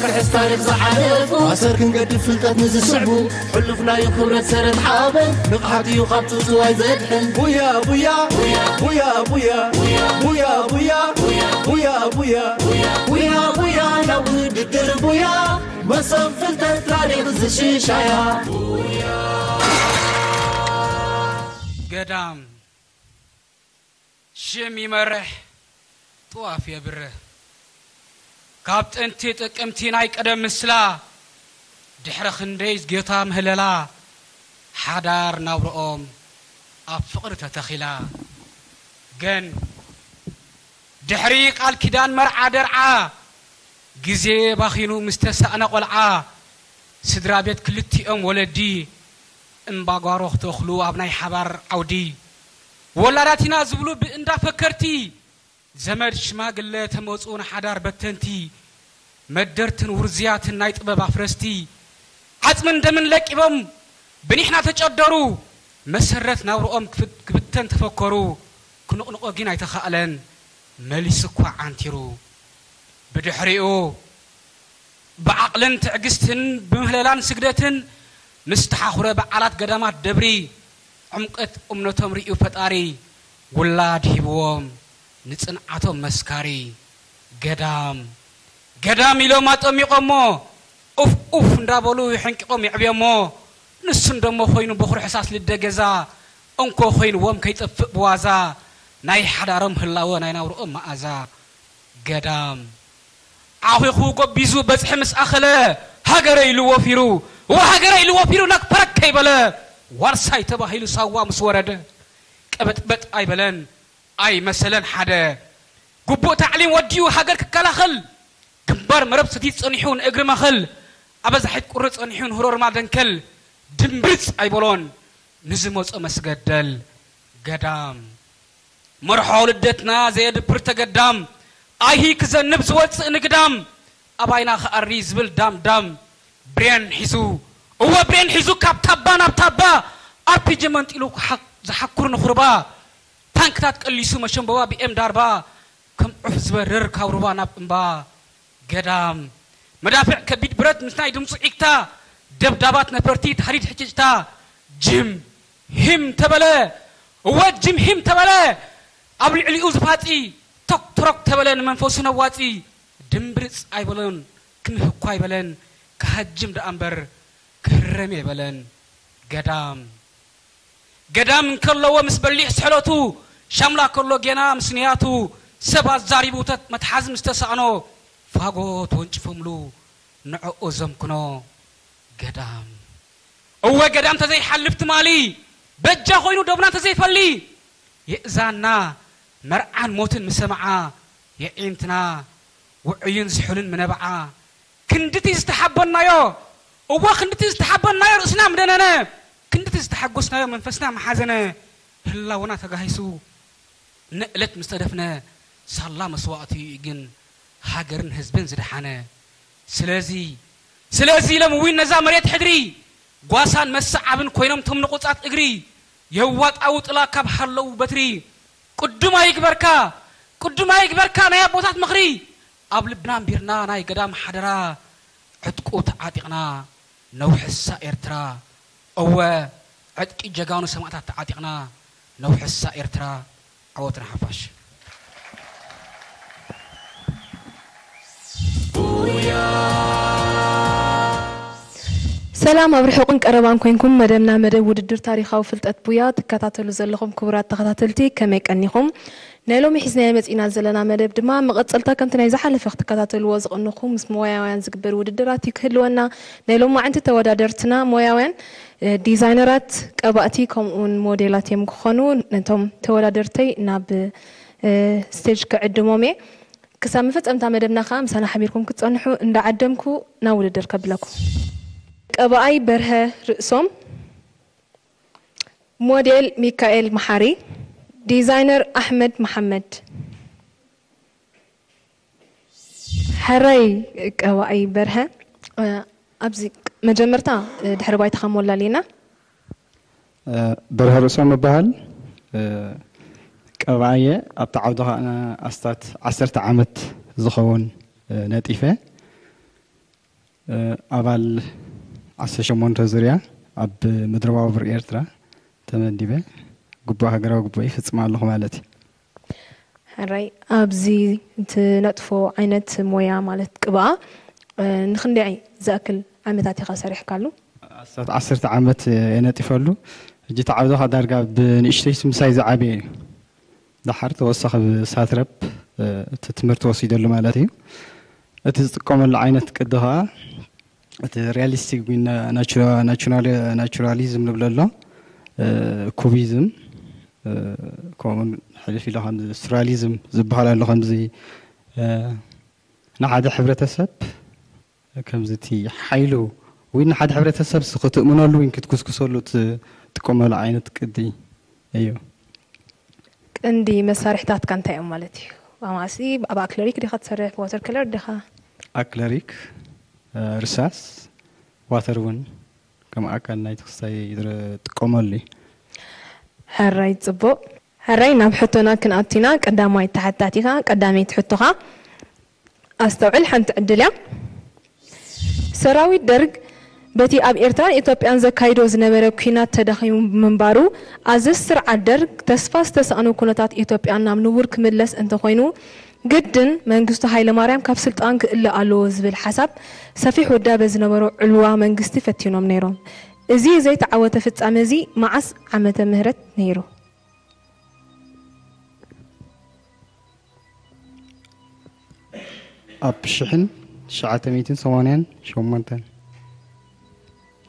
ክሕስ ታሪኽ ዝሓለፉ ኣሰር ክንገድፍ ፍልጠት ንዝስዕቡ ሕሉፍ ናዩ ክብረት ሰረት ሓበን ንቕሓት እዩ ካብ ትውትዋይ ዘድሕን ቡያ ቡያ ቡያ ቡያ ቡያ ቡያ ቡያ ቡያ ቡያ ቡያ ቡያ ናብ ውድድር ቡያ መሶብ ፍልጠት ታሪኽ ዝሽሻያ ገዳም ሽም ይመርሕ ጥዋፍ የብርህ። ካብ ጥንቲ ጥቅምቲ ናይ ቀደም ምስላ ድሕሪ ክንደይ ጌታ ምህለላ ሓዳር ናብርኦም ኣብ ፍቕሪ ተተኺላ። ግን ድሕሪ ቃል ኪዳን መርዓ ደርዓ ግዜ ባኺኑ ምስ ተሳእነ ቆልዓ ስድራ ቤት ክልቲኦም ወለዲ እምባጓሮ ክተኽሉ ኣብ ናይ ሓባር ዓውዲ ወላዳት ኢና ዝብሉ ብእንዳ ፈከርቲ ዘመድ ሽማግለ ተመፁ ንሓዳር በተንቲ መደርትን ውርዝያትን ናይ ጥበብ ኣፍረስቲ ዓፅምን ደምን ለቂቦም ብኒሕና ተጨደሩ መሰረት ናብርኦም ክብተን ተፈከሩ ክንቕንቆ ግን ኣይተኻእለን መሊሱ እኳ ዓንቲሩ ብድሕሪኡ ብዓቕልን ትዕግስትን ብምህለላን ስግደትን ምስ ተሓኹረ በዓላት ገዳማት ደብሪ ዕምቀት እምነቶም ርእዩ ፈጣሪ ውላድ ሂብዎም ንጽንዓቶም መስካሪ ገዳም ገዳም ኢሎም ኣጠሚቖሞ ኡፍ ኡፍ እንዳበሉ ይሕንቂቖም የዕብዮሞ ንሱ እንደሞ ኮይኑ በኹሪ ሕሳስ ልደ ገዛ እንኮ ኮይንዎም ከይጠፍእ ብዋዛ ናይ ሓዳሮም ህላወ ናይ ናብርኦም መኣዛ ገዳም ዓኺኹ ጎቢዙ በጽሒ ምስ ኣኸለ ሃገረ ኢሉ ወፊሩ እወ ሃገረ ኢሉ ወፊሩ ነክፈረክ ከይበለ ዋርሳይ ተባሂሉ ሳዋ ምስ ወረደ ቀበጥበጥ ኣይበለን ኣይመሰለን ሓደ ግቡእ ታዕሊም ወዲኡ ሃገር ክከላኸል ግንባር መረብ ሰቲት ጸኒሑ ንእግሪ ማኸል ኣበዛሒት ቁሪ ጸኒሑ ንህሮርማ ደንከል ድምብርጽ ኣይበሎን ንዝመጾ መስገደል ገዳም መርሖ ልደትና ዘየድብር ተገዳም ኣይሂ ክዘንብ ዝወፅእ ንግዳም ኣባይና ክኣሪ ዝብል ዳም ዳም ብሬን ሒዙ እወ ብሬን ሒዙ ካብ ታባ ናብ ታባ ኣርፒጂ መንጢሉ ዝሓኩር ንኹርባ ታንክታት ቀሊሱ መሸንበባ ብኤም ዳርባ ከም ዑፍ ዝበርር ካብ ሩባ ናብ እምባ ገዳም መዳፍዕ ከቢድ ብረት ምስ ናይ ድምፁ ዒግታ ደብዳባት ነፈርቲ ታህዲድ ሕጭጭታ ጅም ሂም ተበለ እወ ጅም ሂም ተበለ ኣብ ልዕሊኡ ዝፋፂ ቶክ ቶሮክ ተበለ ንመንፈሱ ነዋፂ ድምብርፅ ኣይበሎን ክምህኳ ኣይበለን ክሃጅም ደኣ እምበር ክህረም የበለን ገዳም ገዳም እንከለዎ ምስ በሊሕ ስሕለቱ ሻምላ ከሎ ጌና ምስ ንያቱ ሰብ ኣዛሪቡ መትሓዚ ምስ ተሳእኖ ፋጎ ተወንጭፎምሉ ንዕኡ ዘምክኖ ገዳም እወ ገዳም ተዘይሓልፍ ትማሊ በጃ ኮይኑ ዶብና ተዘይፈሊ የእዛና መርዓን ሞትን ምሰምዓ የዒንትና ውዑይን ዝሑልን ምነበዓ ክንድቲ ዝተሓበናዮ እወ ክንድቲ ዝተሓበናዮ ርእስና ምደነነ ክንድቲ ዝተሓጎስናዮ መንፈስና መሓዘነ ህላወና ተጋሂሱ ንእለት ምስ ተደፍነ ሳላ መስዋእቲ እዩ ግን ሃገርን ህዝብን ዝደሓነ ስለዚ ስለዚ ሎም እውን ነዛ መሬት ሕድሪ ጓሳን መሰዓብን ኮይኖም ቶም ንቑጻት እግሪ የዋጣውጥላ ካብ ሃለው በትሪ ቅዱም ኣይግበርካ ቅዱም ኣይግበርካ ናይ ኣቦታት ምኽሪ ኣብ ልብና ኣንቢርና ናይ ገዳም ሓደራ ዕጥቁ ተዓጢቕና ነውሕሳ ኤርትራ እወ ዕጥቂ ጀጋኑ ሰማእታት ተዓጢቕና ነውሕሳ ኤርትራ ዓወት ንሓፋሽ። ሰላም ኣብ ርሑቕን ቀረባን ኮንኩም መደብና መደብ ውድድር ታሪኻዊ ፍልጠት ቡያ ትከታተሉ ዘለኹም ክቡራት ተኸታተልቲ ከመይ ቀኒኹም? ናይ ሎሚ ሒዝናዮ መጺእና ዘለና መደብ ድማ መቐጸልታ ከምቲ ናይ ዝሓለፈ ክትከታተልዎ ዝቐነኹም ምስ ሞያውያን ዝግበር ውድድራት እዩ ክህልወና። ናይ ሎማዕንቲ ተወዳደርትና ሞያውያን ዲዛይነራት፣ ቀባእቲ ከምኡውን ሞዴላት እዮም ክኾኑ። ነቶም ተወዳደርተይ ናብ ስቴጅ ክዕድሞም እየ። ክሳብ መፈጸምታ መደብና ከኣ ምሳና ሓቢርኩም ክትጸንሑ እንዳዓደምኩ ናብ ውድድር ከብለኩም። ቀባኣይ በርሀ ርእሶም፣ ሞዴል ሚካኤል መሓሪ፣ ዲዛይነር ኣሕመድ መሓመድ። ሕራይ ቀባኣይ በርሀ፣ ኣብዚ መጀመርታ ድሕሪ ባይታኻ ሞላሊና። በርሀ ርእሶም እበሃል። ቀባኣየ ኣብቲ ዓውዲ ከዓ ኣስታት ዓሰርተ ዓመት ዝኸውን ነጢፈ። ኣባል ዓሰርተ ሸሞንተ ዙርያ ኣብ ምድሪ ባቡር ኤርትራ ተመዲበ ግቡእ ሃገራዊ ግቡእ ይፍጽም ኣለኹ ማለት እዩ። ሕራይ፣ ኣብዚ ትነጥፎ ዓይነት ሞያ ማለት ቅብኣ ንክንደይ ዝኣክል ዓመታት ኢኻ ሰሪሕካሉ? ኣስታት ዓሰርተ ዓመት የነጢፈሉ። ሕጂ ተዓብዶኻ ዳርጋ ብንእሽተይ ስምሳይ ዝዓበየ እዩ። ደሓር ተወሳኺ ብሳትረፕ እቲ ትምህርቲ ወሲደሉ ማለት እዩ። እቲ ዝጥቀመሉ ዓይነት ቅዲ ከዓ እቲ ሪያሊስቲክ ናቹራሊዝም ንብለሎ ኩቢዝም ከምኡ ሕልፍ ኢሎ ከምዚ ሱራሊዝም ዝበሃል ኣሎ ከምዚ ንሓደ ሕብረተሰብ ከምዚ እቲ ሓይሉ ወይ ንሓደ ሕብረተሰብ ክትእምነሉ ወይ ክትጉስጉሰሉ ትጥቀመሉ ዓይነት ቅዲ እዩ። ቅንዲ መሳርሕታትካ እንታይ እዮም ማለት እዩ? ኣማሲ ኣብ ኣክለሪክ ዲኻ ትሰርሕ ብዋተር ከለር ዲኻ? ኣክለሪክ፣ ርሳስ፣ ዋተር እውን ከም ኣካል ናይ ተክስታይ ይጥቀመሉ እዩ። ሕራይ ጽቡቕ። ሕራይ ናብ ሕቶና ክንኣቲና ቀዳማይ ተሓታቲኻ ቀዳመይቲ ሕቶኻ ኣስተውዕል ሓንቲ ዕድል እያ። ሰራዊት ደርግ በቲ ኣብ ኤርትራን ኢትዮጵያን ዘካይዶ ዝነበረ ኲናት ተዳኺሙ ብምንባሩ ኣዘዝቲ ስርዓት ደርግ ተስፋ ዝተሳእኖ ኩነታት ኢትዮጵያ ናብ ንቡር ክምለስ እንተኾይኑ ግድን መንግስቱ ሃይለማርያም ካብ ስልጣን ክእለ ኣለዎ ዝብል ሓሳብ ሰፊሕ ውዳበ ዝነበሮ ዕልዋ መንግስቲ ፈቲኖም ነይሮም። እዚ ዘይተዓወተ ፍጻመ እዚ መዓስ ዓመተ ምህረት ነይሩ? ኣብ ሽሕን ትሽዓተ ሚእትን ሰማንያን ሸሞንተን።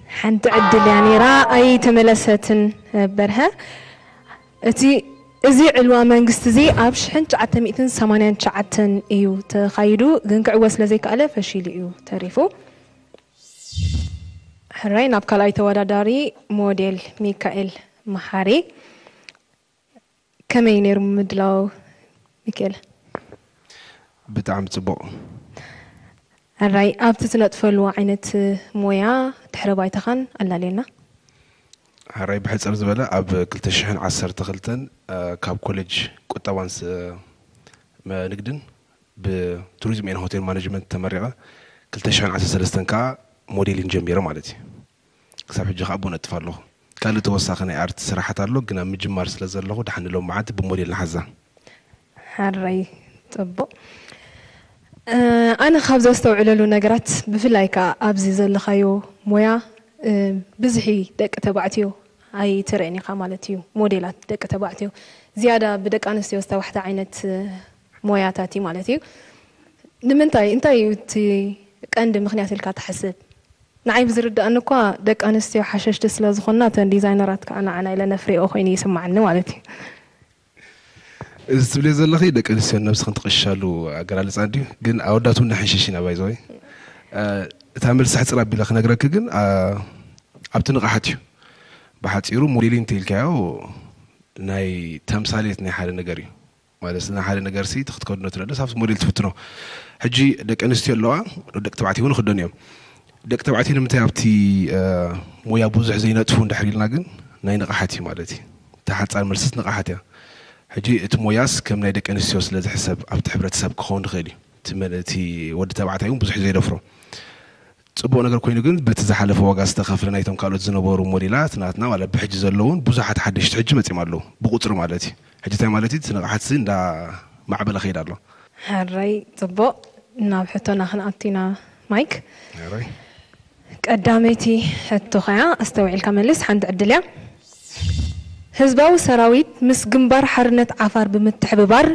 ሓንቲ ዕድል እያ ነይራ ኣይተመለሰትን። በርሀ እቲ እዚ ዕልዋ መንግስቲ እዚ ኣብ ሽሕን ትሽዓተ ሚእትን ሰማንያን ትሽዓተን እዩ ተኻይዱ፣ ግን ክዕወት ስለ ዘይከኣለ ፈሺሉ እዩ ተሪፉ። ሕራይ ናብ ካልኣይ ተወዳዳሪ ሞዴል ሚካኤል መሓሪ። ከመይ ነይሩ ምድላው ሚካኤል? ብጣዕሚ ጽቡቕ። ሕራይ ኣብቲ ትነጥፈሉ ዓይነት ሞያ ድሕረ ባይታኻን ኣላልየልና። ሕራይ ብሕጽር ዝበለ ኣብ ክልተ ሽሕን ዓሰርተ ክልተን ካብ ኮሌጅ ቁጠባን ንግድን ብቱሪዝም ኤን ሆቴል ማኔጅመንት ተመሪቐ ክልተ ሽሕን ዓሰርተ ሰለስተን ከዓ ሞዴሊን ጀሚረ ማለት እዩ። ክሳብ ሕጂ ከዓ ኣብኡ ነጥፍ ኣለኹ። ካልእ ተወሳኺ ናይ ኣርት ስራሓት ኣሎ፣ ግን ኣብ ምጅማር ስለ ዘለኹ ደሓን ሎም መዓልቲ ብሞዴል ንሓዛ። ሕራይ ጽቡቕ። ኣነ ካብ ዘስተውዕለሉ ነገራት ብፍላይ ከዓ ኣብዚ ዘለኻዮ ሞያ ብዝሒ ደቂ ተባዕትዮ ኣይትርእን ኢኻ ማለት እዩ። ሞዴላት ደቂ ተባዕትዮ ዝያዳ ብደቂ ኣንስትዮ ዝተባሕተ ዓይነት ሞያታት እዩ ማለት እዩ። ንምንታይ እንታይ እዩ እቲ ቀንዲ ምኽንያት ኢልካ ትሓስብ? ንዓይ ብዝርድኣኒ እኳ ደቂ ኣንስትዮ ሓሸሽቲ ስለ ዝኾና እተን ዲዛይነራት ከዓ ንዓና ኢለ ነፍሪኦ ኮይኑ ይስማዓኒ ማለት እዩ። እዚ ትብልዮ ዘለኺ ደቂ ኣንስትዮ ነብስኽን ትቕሽሻሉ ኣገላልፃ እንድዩ፣ ግን ኣወዳት እውን ንሕንሽሽ ኢና ባይዘወይ። እታ መልሲ ሕፅር ኣቢለ ክነግረኪ ግን ኣብቲ ንቕሓት እዩ። ብሓፂሩ ሞዴሊን እንተኢልካዮ ናይ ተምሳሌት ናይ ሓደ ነገር እዩ። ማለት ናይ ሓደ ነገር ሲ እቲ ክትከድኖ ትደልስ ኣብቲ ሞዴል ትፍትኖ። ሕጂ ደቂ ኣንስትዮ ኣለዋ፣ ደቂ ተባዕትዮ እውን ይኽደኑ እዮም። ደቂ ተባዕትዮ ንምንታይ ኣብቲ ሞያ ብዙሕ ዘይነጥፉ እንድሕር ኢልና ግን ናይ ንቕሓት እዩ ማለት እዩ። እታ ሓፃር መልስስ ንቕሓት እያ። ሕጂ እቲ ሞያስ ከም ናይ ደቂ ኣንስትዮ ስለ ዝሕሰብ ኣብቲ ሕብረተሰብ ክኸውን ይኽእል እዩ። እቲ መ- እቲ ወዲ ተባዕታይ እውን ብዙሕ ዘይደፍሮ። ፅቡቕ ነገር ኮይኑ ግን በቲ ዝሓለፈ ዋጋ ዝተኸፍለ ናይቶም ካልኦት ዝነበሩ ሞዴላት ናትና ዋላ ብሕጂ ዘለውን ብዙሓት ሓደሽቲ ሕጂ መፂኦም ኣለዉ ብቁፅሪ ማለት እዩ። ሕጂ እንታይ ማለት እዩ? እቲ ንቕሓት ሲ እንዳ ማዕበለ ከይድ ኣሎ። ሕራይ ፅቡቕ። ናብ ሕቶና ክንኣቱ ኢና ማይክ። ሕራይ ቀዳመይቲ ሕቶ ኸያ ኣስተውዒልካ መልስ ሓንቲ ዕድል እያ። ህዝባዊ ሰራዊት ምስ ግንባር ሓርነት ዓፋር ብምትሕብባር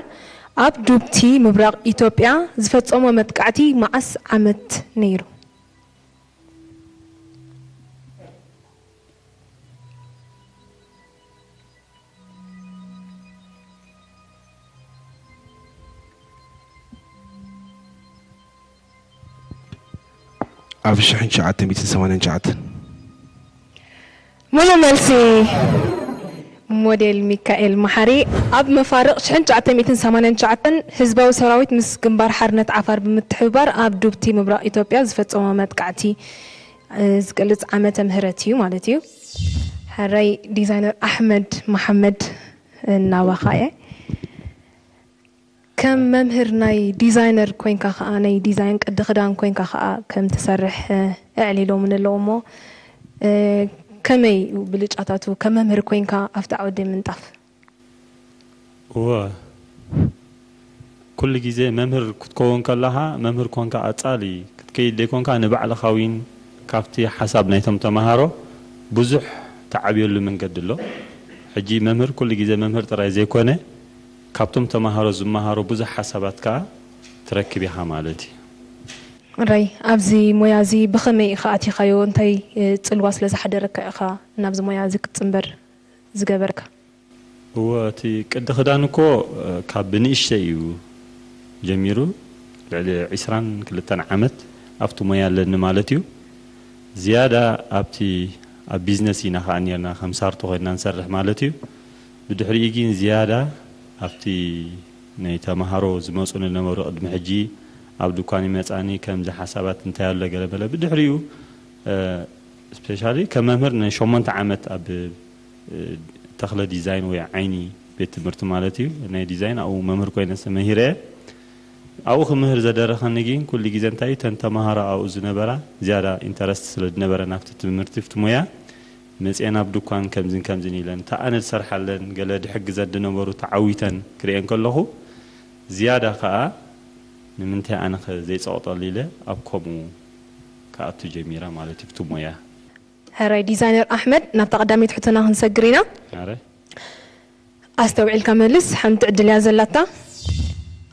ኣብ ዱብቲ ምብራቕ ኢትዮጵያ ዝፈጸሞ መጥቃዕቲ መዓስ ዓመት ነይሩ? ኣብ ሽሕን ትሽዓተ ሚእትን ሰማንያን ትሽዓተን። ሙሉ መልሲ። ሞዴል ሚካኤል መሓሪ ኣብ መፋርቕ ሽሕን ትሽዓተ ሚእትን ሰማንያን ትሽዓተን ህዝባዊ ሰራዊት ምስ ግንባር ሓርነት ዓፋር ብምትሕብባር ኣብ ዱብቲ ምብራቕ ኢትዮጵያ ዝፈጸሞ መጥቃዕቲ ዝገልጽ ዓመተ ምህረት እዩ ማለት እዩ። ሕራይ ዲዛይነር ኣሕመድ መሓመድ እናባኻ እየ። ከም መምህር ናይ ዲዛይነር ኮይንካ ከዓ፣ ናይ ዲዛይን ቅዲ ክዳን ኮይንካ ከዓ ከም ትሰርሕ፣ እ፣ ኣዕሊሎምን ኣለዉ እሞ፣ እ፣ ከመይ እዩ ብልጫታቱ ከም መምህር ኮይንካ ኣብቲ ዓውዲ ምንጣፍ? እወ፣ ኩሉ ግዜ መምህር ክትከውን ከለኻ፣ መምህር ኮንካ ኣጻሊ ክትከይድ ዘይኮንካ፣ ንባዕልኻ እውን ካብቲ ሓሳብ ናይቶም ተመሃሮ ብዙሕ ትዓብየሉ መንገዲ ኣሎ። ሕጂ መምህር ኩሉ ግዜ መምህር ጥራይ ዘይኮነ፣ ካብቶም ተመሃሮ ዝመሃሮ ብዙሕ ሓሳባት ከኣ ትረክብ ኢኻ ማለት እዩ። ራይ፣ ኣብዚ ሞያ እዚ ብኸመይ ኢኻ ኣቲኻዮ? እንታይ፣ እ፣ ጽልዋ ስለ ዝሓደረካ ኢኻ ናብዚ ሞያ እዚ ክትጽንበር ዝገበርካ? እወ፣ እቲ ቅዲ ክዳን እኮ፣ እ፣ ካብ ብንእሽተይ እዩ ጀሚሩ። ልዕሊ ዒስራን ክልተን ዓመት ኣብቲ ሞያ ኣለኒ ማለት እዩ። ዝያዳ ኣብቲ፣ ኣብ ቢዝነስ ኢና ኸዓ ኔርና፣ ከም ሳርቶ ኮይንና ንሰርሕ ማለት እዩ። ብድሕሪኡ ግን ዝያዳ ኣብቲ ናይ ተምሃሮ ዝመጹኒ ነበሩ። ቅድሚ ሕጂ ኣብ ድኳን ይመጻኒ፣ ከምዚ ሓሳባት እንታይ ኣሎ ገለ በለ። ብድሕሪኡ፣ እ፣ ስፔሻሊ ከም መምህር ንሸሞንተ ዓመት ኣብ፣ እ፣ ተኽለ ዲዛይን ወይ ዓይኒ ቤት ትምህርቲ ማለት እዩ። ናይ ዲዛይን ኣብኡ መምህር ኮይነ ተመሂረ እየ። ኣብኡ ክምህር ዘደረኸኒ ግን ኩሉ ግዜ እንታይ እዩ፣ ተን ተምሃሮ ኣብኡ ዝነበራ ዝያዳ ኢንተረስት ስለ ዝነበረ ናብቲ ትምህርቲ፣ ኣብቲ ሞያ መፅኤን ኣብ ድኳን ከምዝን ከምዝን ኢለን፣ እታ ኣነ ዝሰርሓለን ገለ ድሕግዘን ዝነበሩ ተዓዊተን ክርእየን ከለኹ፣ ዝያዳ ከዓ ንምንታይ ኣነ ከ ዘይፀቕጠሉ ኢለ ኣብ ከምኡ ክኣቱ ጀሚረ ማለት እዩ፣ ኣብቲ ሞያ። ሕራይ ዲዛይነር ኣሕመድ፣ ናብታ ቀዳመይቲ ሕቶና ክንሰግር ኢና። ኣረ። ኣስተውዒልካ መልስ፣ ሓንቲ ዕድል እያ ዘላታ።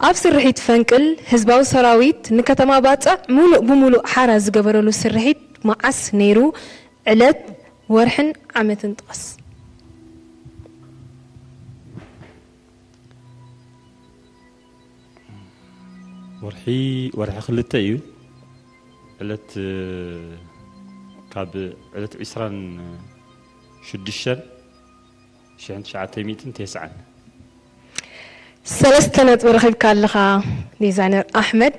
ኣብ ስርሒት ፈንቅል ህዝባዊ ሰራዊት ንከተማ ባጽዕ ሙሉእ ብሙሉእ ሓራ ዝገበረሉ ስርሒት መዓስ ነይሩ? ዕለት፣ ወርሕን ዓመትን ጥቐስ። ወርሒ፣ ወርሒ ክልተ እዩ። ዕለት፣ ካብ ዕለት ዒስራን ሽዱሽተን ሽሕን ትሽዓተ ሚእትን ተስዓን። ሰለስተ ነጥቢ ረኺብካ ኣለኻ ዲዛይነር ኣሕመድ።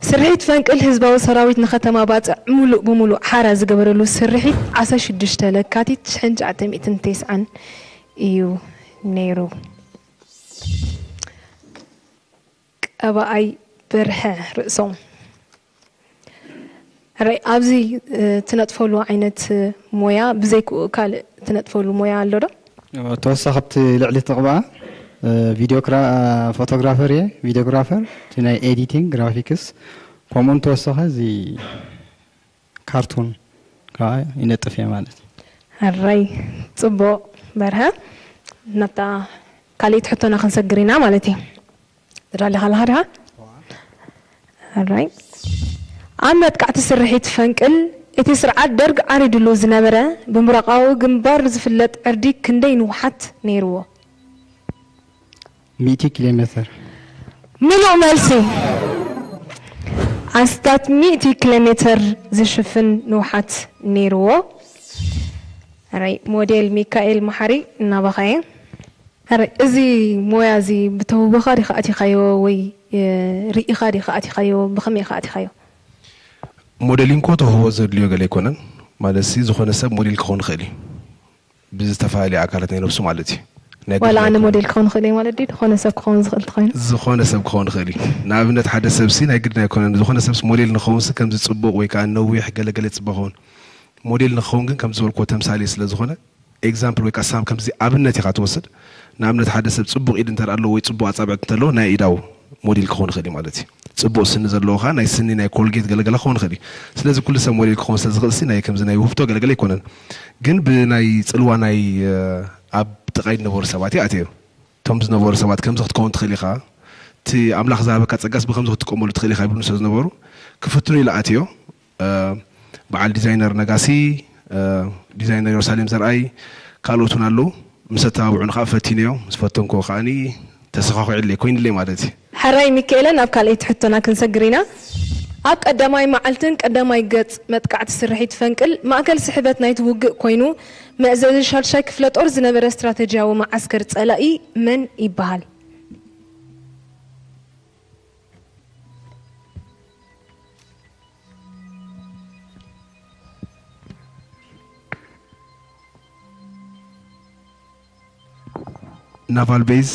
ስርሒት ፈንቅል ህዝባዊ ሰራዊት ንከተማ ባጽዕ ሙሉእ ብሙሉእ ሓራ ዝገበረሉ ስርሒት ዓሰርተ ሽዱሽተ ለካቲት ሽሕን ትሽዓተ ሚእትን ተስዓን እዩ ነይሩ። ቀባኣይ በርሀ ርእሶም። ሕራይ፣ ኣብዚ፣ እ፣ ትነጥፈሉ ዓይነት፣ እ፣ ሞያ ብዘይክኡ ካልእ ትነጥፈሉ ሞያ ኣሎ ዶ? ተወሳኺ ኣብቲ ልዕሊ እቲ ቅብኣ፣ እ፣ ቪድዮክራ-፣ ፎቶግራፈር እየ፣ ቪድዮግራፈር፣ እቲ ናይ ኤዲቲንግ፣ ግራፊክስ፣ ከምኡውን ተወሳኺ እዚ ካርቱን ከዓ ይነጥፍ እየ ማለት እዩ። ሕራይ፣ ጽቡቕ በርሀ። ናብታ ካልኣይቲ ሕቶና ክንሰግር ኢና ማለት እዩ። ትዳሊ ካለኻ ዲኻ? ሕራይ። ኣብ መጥቃዕቲ ስርሒት ፈንቅል እቲ ስርዓት ደርግ ዓሪድሉ ዝነበረ ብምብራቓዊ ግንባር ዝፍለጥ ዕርዲ ክንደይ ንውሓት ነይርዎ? ሚእቲ ኪሎ ሜትር። ምሉእ መልሲ። ኣስታት ሚእቲ ኪሎ ሜትር ዝሽፍን ንውሓት ነይርዎ። ሕራይ፣ ሞዴል ሚካኤል መሓሪ እናባኻ እየ። ሕራይ፣ እዚ ሞያ እዚ ብተውህቦኻ ዲኻ ኣቲኻዮ ወይ፣ እ፣ ርኢኻ ዲኻ ኣቲኻዮ? ብኸመይ ኢኻ ኣቲኻዮ? ሞዴሊንግ እኮ ተውህቦ ዘድልዮ ገለ ኣይኮነን። ማለት ሲ፣ ዝኾነ ሰብ ሞዴል ክኸውን ይኽእል እዩ። ብዝተፈላለየ ኣካላት ናይ ነብሱ ማለት እዩ። ናይ ዋላ ኣነ ግድን ሞዴል ክኸውን ይኽእል እየ ማለት ድዩ? ዝኾነ ሰብ ክኸውን ዝኽእል ተኾይኑ? ዝኾነ ሰብ ክኸውን ይኽእል እዩ። ንኣብነት ሓደ ሰብ ሲ ናይ ግድን ኣይኮነን። ዝኾነ ሰብ ሲ ሞዴል ንኸውን ሲ ከምዚ ጽቡቕ ወይ ከዓ ነዊሕ ገለገለ ጽቡቕ ክኸውን። ሞዴል ንክኸውን ግን ከም ዝበልክዎ ተምሳሌ ስለ ዝኾነ፣ ኤግዛምፕል ወይ ከዓ ሳም ከምዚ ኣብነት ኢኻ ትወስድ። ንኣብነት ሓደ ሰብ ጽቡቕ ኢድ እንተ ኣለዎ ወይ ጽቡቕ ኣጻብዕቲ እንተ ኣለዎ ናይ ኢዳው ሞዴል ክኸውን ይኽእል እዩ ማለት እዩ። ጽቡቕ ስኒ ዘለዎ ኸዓ ናይ ስኒ ናይ ኮልጌት ገለገለ ክኸውን ይኽእል እዩ። ስለዚ ኩሉ ሰብ ሞዴል ክኸውን ስለ ዝኽእል ሲ ናይ ከምዚ ናይ ውህብቶ ገለገለ ኣይኮነን። ግን ብናይ ጽልዋ ናይ፣ እ፣ ኣብ ጥቓይ ዝነበሩ ሰባት እዩ ኣትዮ። እቶም ዝነበሩ ሰባት ከምዚ ክትከውን ትኽእል ኢኻ፣ እቲ ኣምላኽ ዝሃበካ ጸጋስ ብከምዚ ክትጥቀመሉ ትኽእል ኢኻ ይብሉኒ ስለ ዝነበሩ ክፍትኑ ኢለ ኣትዮ። እ፣ በዓል ዲዛይነር ነጋሲ፣ እ፣ ዲዛይነር የሩሳሌም ዘርኣይ፣ ካልኦት እውን ኣለዉ። ምስ ኣተባብዑኒ ከዓ ፈቲነዮ። ምስ ፈተንክዎ ከዓኒ ተሰኻኺዑለይ፣ ኮይኑለይ ማለት እዩ። ሕራይ ሚካኤለ፣ ናብ ካልኣይቲ ሕቶና ክንሰግር ኢና። ኣብ ቀዳማይ መዓልትን ቀዳማይ ገጽ መጥቃዕቲ ስርሒት ፈንቅል ማእከል ስሕበት ናይቲ ውግእ ኮይኑ፣ መእዘዚ ሻድሻይ ክፍለ ጦር ዝነበረ ስትራተጂያዊ መዓስከር ጸላኢ መን ይበሃል? ናቫል ቤዝ።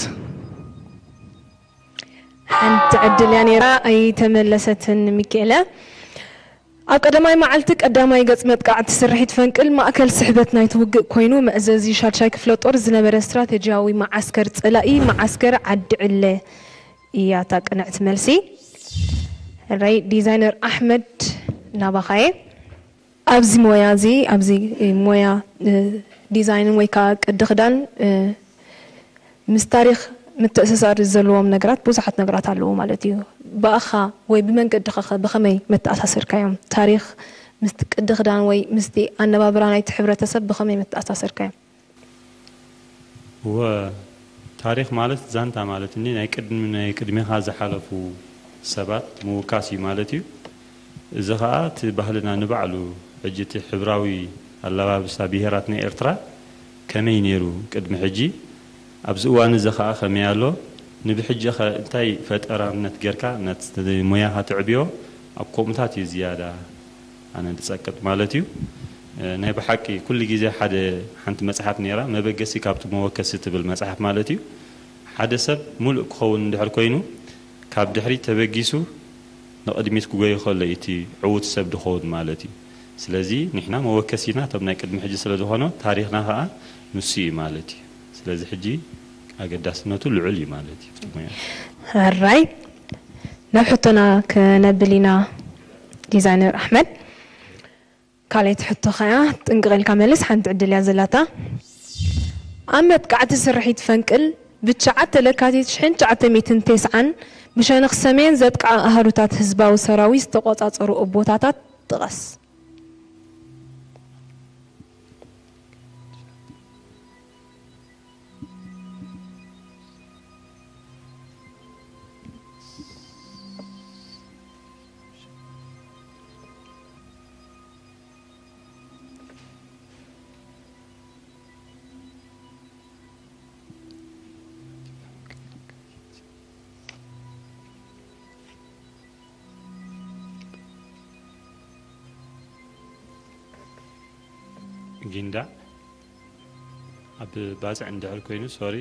ዕድል እያ ነይራ፣ ኣይተመለሰትን። ሚካኤለ፣ ኣብ ቀዳማይ መዓልቲ ቀዳማይ ገጽ መጥቃዕቲ ስርሒት ፈንቅል ማእከል ስሕበት ናይቲ ውግእ ኮይኑ፣ መእዘዚ ሻድሻይ ክፍለ ጦር ዝነበረ ስትራቴጂያዊ መዓስከር ጸላኢ መዓስከር ዓዲ ዕለ እያ እታ ቅንዕቲ መልሲ። ሕራይ ዲዛይነር ኣሕመድ፣ ናባኻየ። ኣብዚ ሞያ እዚ፣ ኣብዚ ሞያ፣ እ፣ ዲዛይንን ወይ ከዓ ቅዲ ክዳን፣ እ፣ ምስ ታሪኽ ምትእስሳር ዘለዎም ነገራት ብዙሓት ነገራት ኣለዉ ማለት እዩ። ብኣኻ ወይ ብመንገድኻ ኸ ብኸመይ መተኣሳሰርካዮም? ታሪኽ ምስቲ ቅዲ ክዳን ወይ ምስቲ ኣነባብራ ናይቲ ሕብረተሰብ ብኸመይ መተኣሳሰርካዮም? እወ፣ ታሪኽ ማለት ዛንታ ማለት እንዲ ናይ ቅድሚ፣ ናይ ቅድሜኻ ዝሓለፉ ሰባት ምውካስ እዩ ማለት እዩ። እዚ ኸኣ እቲ ባህልና ንባዕሉ፣ ሕጂ እቲ ሕብራዊ ኣለባብሳ ብሄራት ናይ ኤርትራ ከመይ ነይሩ ቅድሚ ሕጂ፣ ኣብዚ እዋን እዚ ኸኣ ከመይ ኣሎ፣ ንብሕጂ ኸ እንታይ ፈጠራነት ጌርካ ነቲ ሞያኻ ትዕብዮ፣ ኣብ ከምኡታት እዩ ዝያዳ ኣነ ዝጸቅጥ ማለት እዩ። እ፣ ናይ ብሓቂ ኩሉ ግዜ ሓደ፣ ሓንቲ መጽሓፍ ነይራ፣ መበገሲ ካብቲ መወከሲ ትብል መጽሓፍ ማለት እዩ። ሓደ ሰብ ሙሉእ ክኸውን እንድሕር ኮይኑ፣ ካብ ድሕሪት ተበጊሱ ንቕድሚት ክጎይ ከሎ እቲ ዕዉት ሰብ ድኸውን ማለት እዩ። ስለዚ ንሕና መወከሲና እቶም ናይ ቅድሚ ሕጂ ስለ ዝኾኑ፣ ታሪኽና ኸኣ ንሱ እዩ ማለት እዩ። ስለዚ ሕጂ ኣገዳስነቱ ልዑል እዩ ማለት እዩ። ጽሙያ። ሕራይ፣ ናብ ሕቶና ክነብል ኢና። ዲዛይነር ኣሕመድ፣ ካልኣይቲ ሕቶ ኸኣ ጥንቅቕ ኢልካ መልስ፣ ሓንቲ ዕድል እያ ዘላታ። ኣብ መጥቃዕቲ ስርሒት ፈንቅል ብትሽዓተ ለካቲት ሽሕን ትሽዓተ ሚእትን ተስዓን ብሸነኽ ሰሜን ዘጥቅዓ ኣሃዱታት ህዝባዊ ሰራዊት ዝተቖጻጸሩ ቦታታት ጥቐስ። ጊንዳዕ ኣብ ባጽዕ እንድሕር ኮይኑ፣ ሶሪ፣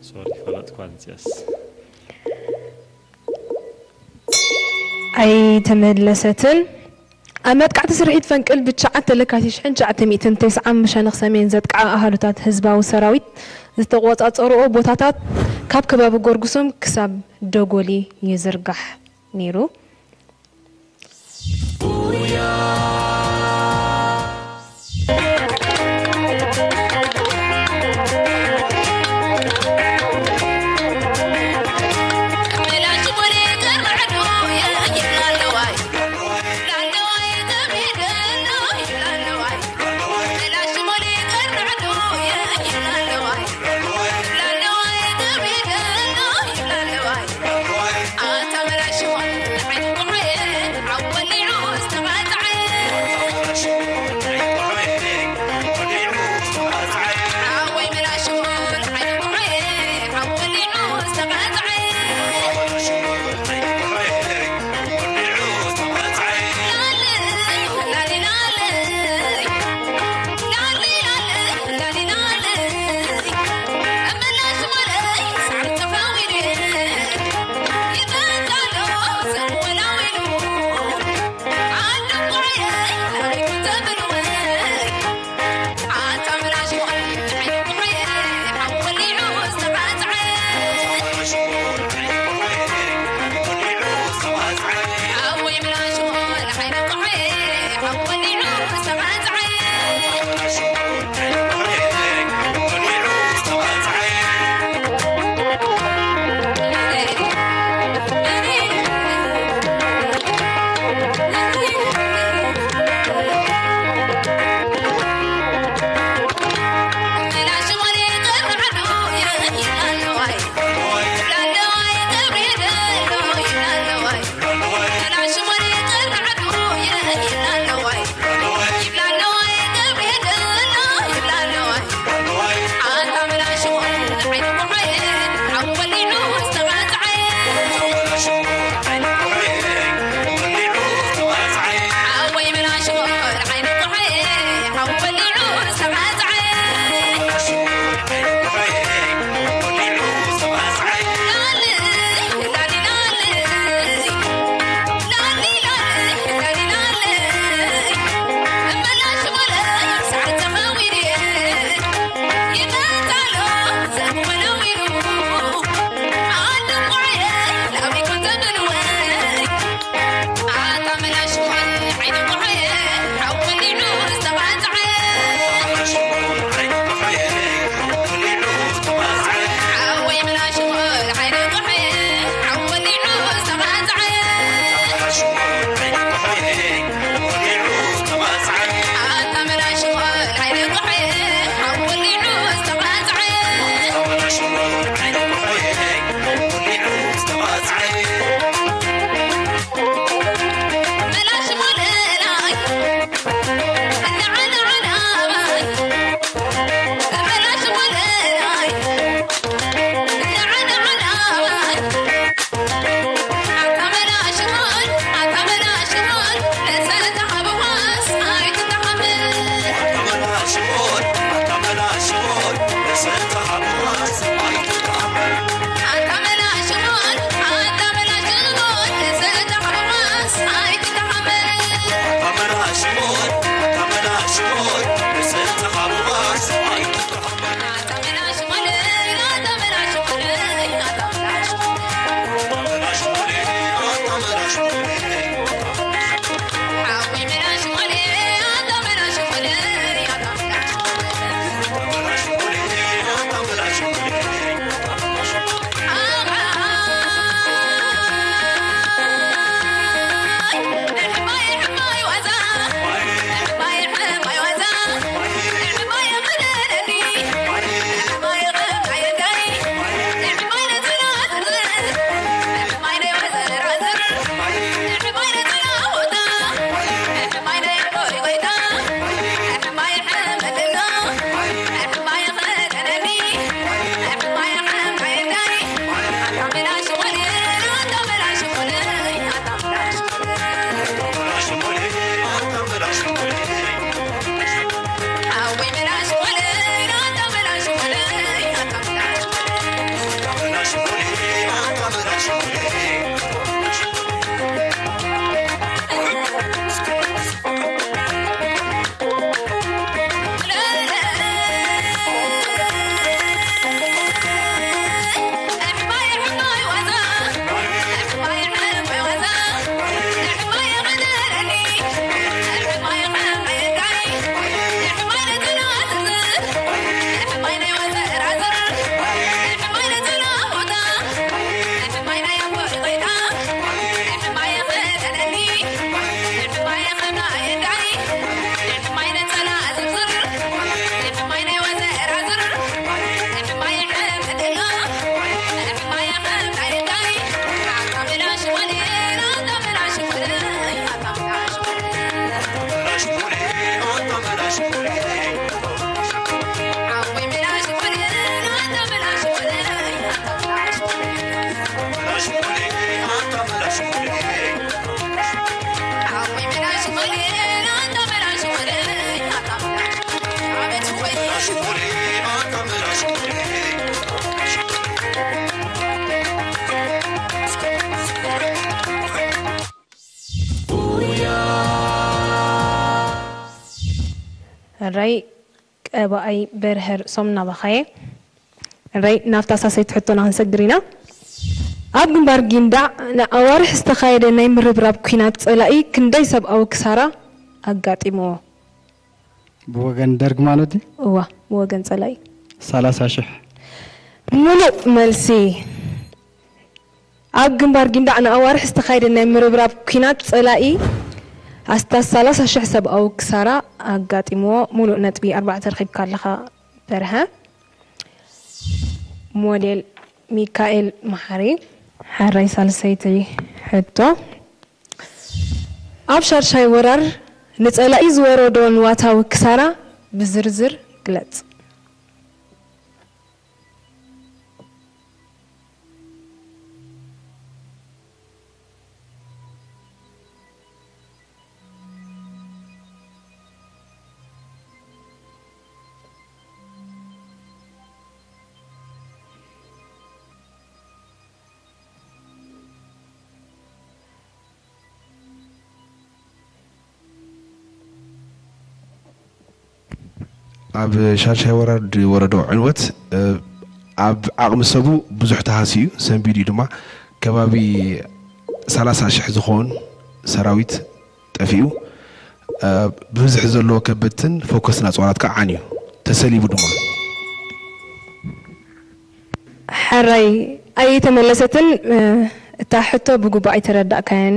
ሶሪ፣ ፈለጥኳ ንጽያስ። ኣይተመለሰትን። ኣብ መጥቃዕቲ ስርሒት ፈንቅል ብትሽዓተ ለካቲት ሽሕን ትሽዓተ ሚእትን ተስዓን ብሸነኽ ሰሜን ዘጥቅዓ ኣሃዱታት ህዝባዊ ሰራዊት ዝተቖጻጸርኦ ቦታታት ካብ ከባቢ ጎርጉሶም ክሳብ ደጎሊ ይዝርጋሕ ነይሩ። ሕራይ ቀባኣይ በርሀ ርእሶም ናባኻየ። ሕራይ ናብታ ሳሰይቲ ሕቶና ክንሰግር ኢና። ኣብ ግንባር ጊንዳዕ ንኣዋርሕ ዝተኻየደ ናይ ምርብራብ ኲናት ጸላኢ ክንደይ ሰብኣዊ ክሳራ ኣጋጢምዎ? ብወገን ደርግ ማለት እዩ። እዋ፣ ብወገን ጸላኢ። ሰላሳ ሽሕ። ምሉእ መልሲ። ኣብ ግንባር ጊንዳዕ ንኣዋርሕ ዝተኻየደ ናይ ምርብራብ ኲናት ጸላኢ ኣስታት ሰላሳ ሽሕ ሰብኣዊ ክሳራ ኣጋጢምዎ። ምሉእ ነጥቢ ኣርባዕተ ረኺብካ ኣለኻ በርሀ። ሞዴል ሚካኤል መሓሪ። ሕራይ ሳልሰይቲ ሕቶ። ኣብ ሻድሻይ ወራር ንጸላኢ ዝወረዶ ንዋታዊ ክሳራ ብዝርዝር ግለጽ። ኣብ ሻድሻይ ወራር ዝወረዶ ዕንወት ኣብ ዓቕሚ ሰቡ ብዙሕ ተሃስዩ እዩ፣ ሰንቢዱ እዩ ድማ። ከባቢ ሰላሳ ሽሕ ዝኸውን ሰራዊት ጠፊኡ፣ ብብዝሒ ዘለዎ ከበድትን ፎከስን ኣፅዋራት ከዓ ዓንዩ ተሰሊቡ ድማ። ሕራይ ኣይተመለሰትን። እታ ሕቶ ብግቡእ ኣይተረዳእካያን።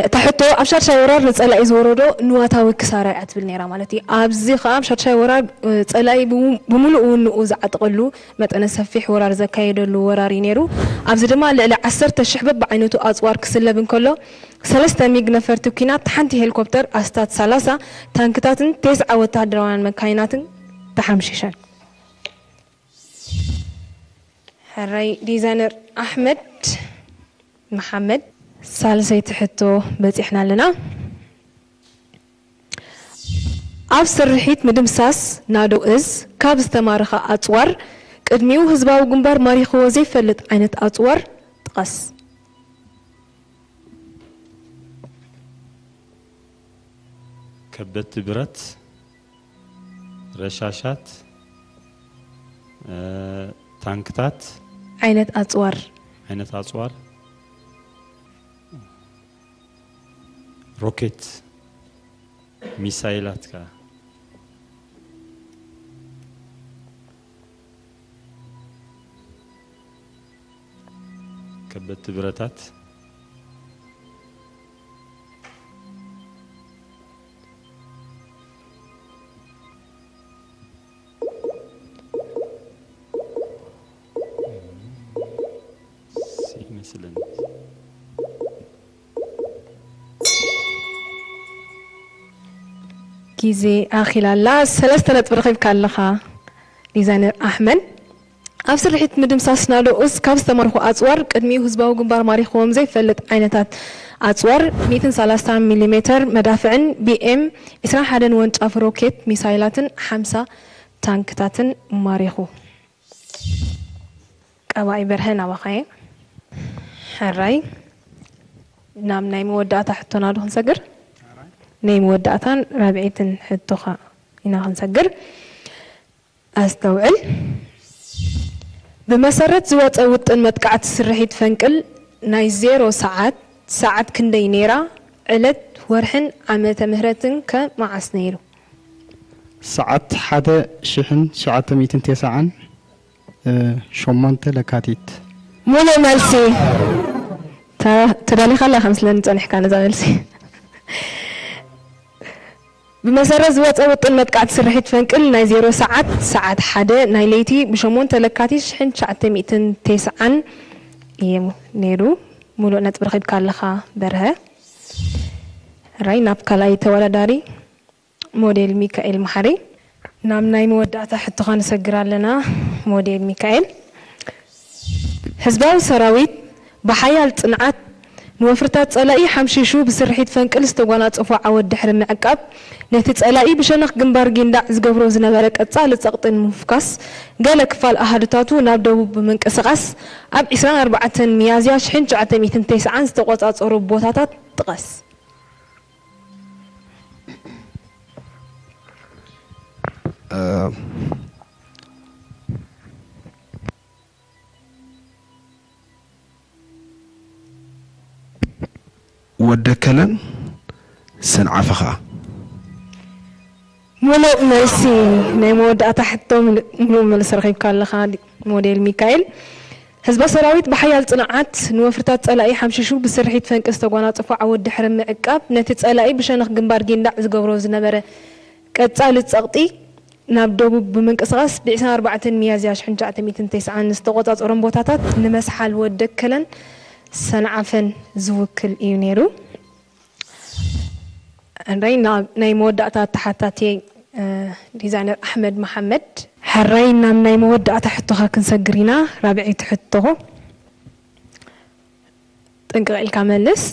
እታ ሕቶ ኣብ ሻድሻይ ወራር ንጸላኢ ዝወረዶ ንዋታዊ ክሳራ እያ ትብል ነይራ ማለት እዩ። ኣብዚ ከኣ ኣብ ሻድሻይ ወራር ጸላኢ ብሙሉእ ውንኡ ዝዓጠቐሉ መጠነ ሰፊሕ ወራር ዘካየደሉ ወራር እዩ ነይሩ። ኣብዚ ድማ ልዕሊ ዓሰርተ ሽሕ በብዓይነቱ ኣጽዋር ክስለብ እንከሎ፣ ሰለስተ ሚግ ነፈርቲ ኲናት፣ ሓንቲ ሄሊኮፕተር፣ ኣስታት ሰላሳ ታንክታትን ተስዓ ወተሃደራውያን መካይናትን ተሓምሺሸን። ሕራይ ዲዛይነር ኣሕመድ መሓመድ፣ ሳልሰይቲ ሕቶ በጺሕና ኣለና። ኣብ ስርሒት ምድምሳስ ናደው እዝ ካብ ዝተማረኸ ኣጽዋር ቅድሚኡ ህዝባዊ ግንባር ማሪኽዎ ዘይፈልጥ ዓይነት ኣጽዋር ጥቐስ። ከበድቲ ብረት፣ ረሻሻት፣ ታንክታት፣ ዓይነት ኣጽዋር። ዓይነት ኣጽዋር፣ ሮኬት፣ ሚሳይላት ከኣ። ከበድቲ ብረታት። ይመስለኒ። ግዜ ኣኺላ ኣላ። ሰለስተ ነጥቢ ረኺብካ ኣለኻ ዲዛይነር ኣሕመድ። ኣብ ስርሒት ምድምሳስ ናደኡስ ካብ ዝተማርኹ ኣጽዋር ቅድሚኡ ህዝባዊ ግንባር ማሪኽዎም ዘይፈልጥ ዓይነታት ኣጽዋር ሚእትን ሰላሳን ሚሊ ሜተር መዳፍዕን ቢኤም ዕስራን ሓደን ወንጫፊ ሮኬት ሚሳይላትን ሓምሳ ታንክታትን ማሪኹ። ቀባኢ በርሀ ናባኻየ። ሕራይ ናብ ናይ መወዳእታ ሕቶና ዶ ክንሰግር? ናይ መወዳእታን ራብዒትን ሕቶኻ ኢና ክንሰግር። ኣስተውዕል። ብመሰረት ዝወፀ ውጥን መጥቃዕቲ ስርሒት ፈንቅል ናይ ዜሮ ሰዓት፣ ሰዓት ክንደይ ነይራ? ዕለት፣ ወርሕን ዓመተ ምህረትን ከ መዓስ ነይሩ? ሰዓት ሓደ ሽሕን ትሽዓተ ሚእትን ተስዓን ሸሞንተ ለካቲት። ሙሉእ መልሲ። ተ- ተዳሊኻ ኣላ ከም ስለኒ ጸኒሕካ ነዛ መልሲ። ብመሰረት ዝወፀ ውጥን መጥቃዕቲ ስርሒት ፈንቅል ናይ ዜሮ ሰዓት፣ ሰዓት ሓደ ናይ ለይቲ ብሸሞንተ ለካቲት ሽሕን ትሽዓተ ሚእትን ተስዓን እዩ ነይሩ። ሙሉእ ነጥቢ ረኺብካ ኣለኻ በርሀ። ራይ ናብ ካልኣይ ተወዳዳሪ ሞዴል ሚካኤል መሓሪ። ናብ ናይ መወዳእታ ሕቶኻ ንሰግር ኣለና ሞዴል ሚካኤል። ህዝባዊ ሰራዊት ብሓያል ጽንዓት ንወፍርታት ጸላኢ ሓምሺሹ ብስርሒት ፈንቅል ዝተጓናጸፎ ዓወት ድሕሪ ምዕቃብ፣ ነቲ ጸላኢ ብሸነኽ ግንባር ጊንዳዕ ዝገብሮ ዝነበረ ቀጻሊ ጸቕጢ ንምፍኳስ፣ ገለ ክፋል ኣሃዱታቱ ናብ ደቡብ ብምንቅስቓስ፣ ኣብ ዕስራን ኣርባዕተን ሚያዝያ ሽሕን ትሽዓተ ሚእትን ተስዓን ዝተቖጻጸሩ ቦታታት ጥቐስ። እ፣ ወደከለን ሰንዓፈኻ። ሙሉእ መልሲ ናይ መወዳእታ ሕቶ ምል- ሙሉእ መልሲ ረኺብካ ኣለኻ ዲ- ሞዴል ሚካኤል። ህዝባዊ ሰራዊት ብሓያል ጽንዓት ንወፍርታት ጸላኢ ሓምሺሹ ብስርሒት ፈንቅል ዝተጓናጸፎ ዓወት ድሕሪ ምዕቃብ ነቲ ጸላኢ ብሸነኽ ግንባር ጊንዳዕ ዝገብሮ ዝነበረ ቀጻሊ ጸቕጢ ናብ ደቡብ ብምንቅስቓስ ብ ዕስራን ኣርባዕተን ሚያዝያ ሽሕን ትሽዓተ ሚእትን ተስዓን ዝተቖጻጸሮም ቦታታት ንመስሓል ወደከለን ሰንዓፈን ዝውክል እዩ ነይሩ። ሕራይ ናብ ናይ መወዳእታ ተሓታትየይ ዲዛይነር ኣሕመድ መሓመድ። ሕራይ ናብ ናይ መወዳእታ ሕቶኻ ክንሰግር ኢና። ራብዐይቲ ሕቶ ጥንቅቕ ኢልካ መልስ።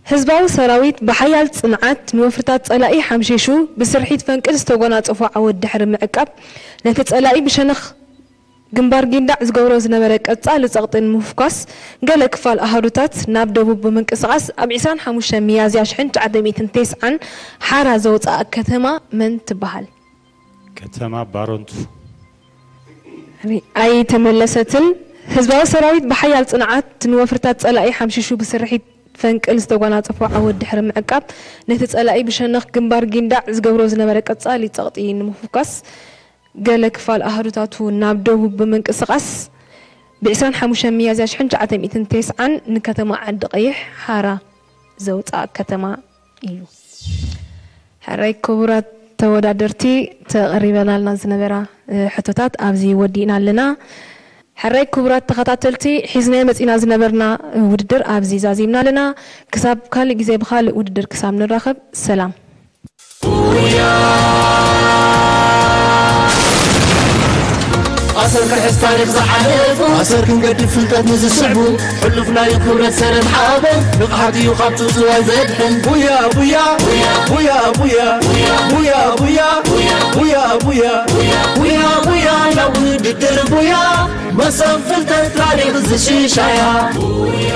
ህዝባዊ ሰራዊት ብሓያል ጽንዓት ንወፍርታት ጸላኢ ሓምሺሹ ብስርሒት ፈንቅል ዝተጎናጸፎ ዓወት ድሕሪ ምዕቃብ ነቲ ጸላኢ ብሸነኽ ግንባር ጊንዳዕ ዝገብሮ ዝነበረ ቀጻሊ ጸቕጢ ንምፍኳስ ገለ ክፋል ኣሃዱታት ናብ ደቡብ ብምንቅስቓስ ኣብ ዕስራን ሓሙሽተን ሚያዝያ ሽሕን ትሽዓተ ሚእትን ተስዓን ሓራ ዘውጽኣ ከተማ መን ትበሃል? ከተማ ባረንቱ። ኣይተመለሰትን። ህዝባዊ ሰራዊት ብሓያል ጽንዓት ንወፍርታት ጸላኢ ሓምሺሹ ብስርሒት ፈንቅል ዝተጓናጸፎ ዓወት ድሕሪ ምዕቃብ ነቲ ጸላኢ ብሸነኽ ግንባር ጊንዳዕ ዝገብሮ ዝነበረ ቀጻሊ ጸቕጢ ንምፍኳስ ገለ ክፋል ኣሃዱታቱ ናብ ደቡብ ብምንቅስቓስ ብ ዕስራን ሓሙሽተን ሚያዝያ ሽሕን ትሽዓተ ሚእትን ተስዓን ንከተማ ዓዲ ቀይሕ ሓራ ዘውፅኣ ከተማ እዩ። ሕራይ ክቡራት ተወዳደርቲ ተቐሪበናልና ዝነበራ ሕቶታት ኣብዚ ወዲእና ኣለና። ሕራይ ክቡራት ተኸታተልቲ ሒዝናዮ መፂና ዝነበርና ውድድር ኣብዚ ዛዚምና ኣለና። ክሳብ ካልእ ግዜ ብኻልእ ውድድር ክሳብ ንራኸብ ሰላም። ኣሰር ክሕዝ ታሪኽ ዝሓለፉ ኣሰር ክንገድፍ ፍልጠት ንዝስዕቡ ሕሉፍ ናይ ክብረት ሰነድ ሓበን ንቕሓት እዩ ካብ ትጽዋይ ዘድሕን ቡያ ቡያ ቡያ ቡያ ቡያ ቡያ ቡያ ቡያ ቡያ ቡያ ናብ ውድድር ቡያ መሰብ ፍልጠት ታሪኽ ዝሽሻያ ቡያ